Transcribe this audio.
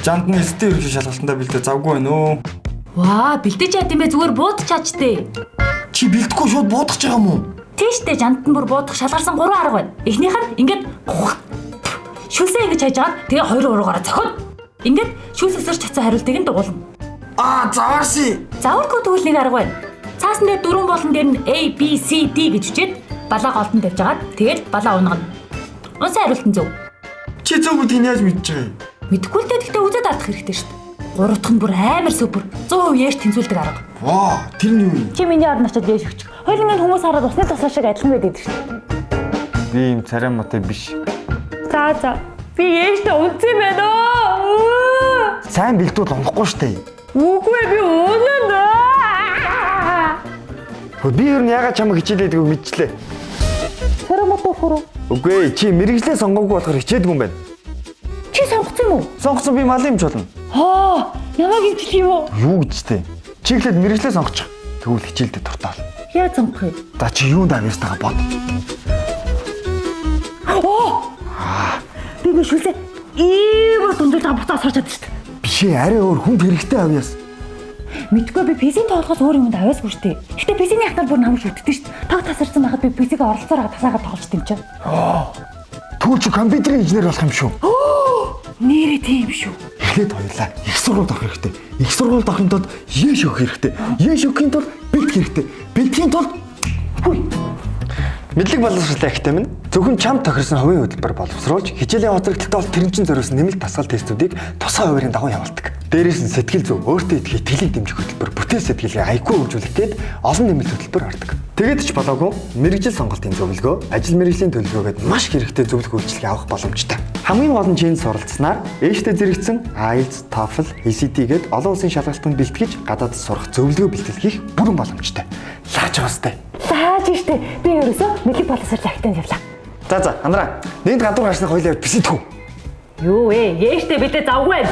Жанд нь элстэй ерөнхий шалгалтандаа бэлдээ завгүй байна өө. Ваа, бэлдэж яад юм бэ? Зүгээр буудах чаачтэй. Чи бэлдэхгүй шууд буудах байгаа юм уу? Тийштэй жандт нь бүр буудах шалгарсан гурван арга байна. Эхнийх нь ингээд шүлсээ ингэж хайж агаад тэгээ хоёр уруугаараа цохиод ингээд шүлс өсөрч чадсан хариултыг нь дугуулна. Аа, заваарси. Зааваргүй тэгвэл нэг арга байна. Цаасан дээр дөрвөн болон дээр нь A B C D гэж үчээд балаа голдон тавьж агаад тэгээд балаа унгана. Унсан хариулт нь зөв. Чи зөв гэдгийг яаж мэдж байгаа юм? Мэдгүй л дээ, гэхдээ үзээд алдах хэрэгтэй шүү дээ. Гурав дахь нь бүр амар супер 100% яаш тэнцвүүлдэг арга. Ваа, тэр нь юу юм? Чи миний орон очиод яаш өгч. Хоёуланг нь хүмүүс хараад усны тусаа шиг адилхан байдаг шүү дээ. Би юм царай муутай биш. За за. Би ээжтэй унтсан байна оо. Сайн бэлдвэл унахгүй штэ. Үгүй би унана. Хөө би ер нь ягаад чамайг хичээлээдгүйг мэдчлээ. Царай муутай болохоор Үгүй ээ, чи мэрэгжлээ сонгоогүй болохоор хичээдгүй юм байна. чи сонгоцсон юм уу? Сонгосон би малын юмч болно. Хоо, намайг имжлэх юм уу? Юу гэж тэ? Чи эхлээд мэрэгжлээ сонгочих. Тэгвэл хичээлдээ дуртай болно. Яаж сонгох юм? За чи юунд авьяастайгаа бод. Оо! Би шүлсээ ийм дундуур буцаа сорж чадсан шүү дээ. Биш ээ, арай өөр хүнд хэрэгтэй авьяас. Мэдгүй би PC-ийн тоглохоос өөр юмд авьяасгүй шүү дээ. Гэтэ PC-ний хатаар бүр намайг шүтдэн шүү дээ. Тог тасарсан байхад би PC-г оролцоороо тасаагаад тоглож тийм чинь. Тэгвэл чи компьютерийн инженер болох юм шүү. Нэрээ тийм шүү. Эхлээд хоёулаа их сургуульд орох хэрэгтэй. Их сургуульд орохын тулд еш өгөх хэрэгтэй. Еш өгөхийн тулд бэлтгэх хэрэгтэй. Бэлтгэхийн тулд хүй. Мэдлэг боловсролын академи нь зөвхөн чамд тохирсон хувийн хөтөлбөр боловсруулж хичээлийн хоцрогдолтой бол тэрэн чин зориулсан нэмэлт дасгал тестүүдийг тусгай хуваарийн дагуу явуулдаг. Дээрээс нь сэтгэл зүй, өөртөө итгэх итгэлийг дэмжих хөтөлбөр, бүтээл сэтгэлгээ IQ хөгжүүлэх гээд олон нэмэлт хөтөлбөр ордог. Тэгээд ч болоогүй мэргэжил сонголтын зөвлөгөө, ажил мэргэжлийн төлөвлөгөө гээд маш хэрэгтэй зөвлөх үйлчилгээ авах боломжтой. Хамгийн гол нь чинд суралцсанаар ээжтэй зэрэгцэн IELTS, TOEFL, ACT гээд олон улсын шалгалтанд бэлтгэж гадаадд сурах зөвлөгөө бэлтгэл хийх бүрэн боломжтой. Лааж яваастай. Лааж штэ. Би ерөөсөө мэдлэг боловсролын академид явлаа. За за, андраа. Нэнд гадуур гарснаа хоёлаа бисэдхүү. Юу вэ? Ээжтэй бидээ завгүй байна.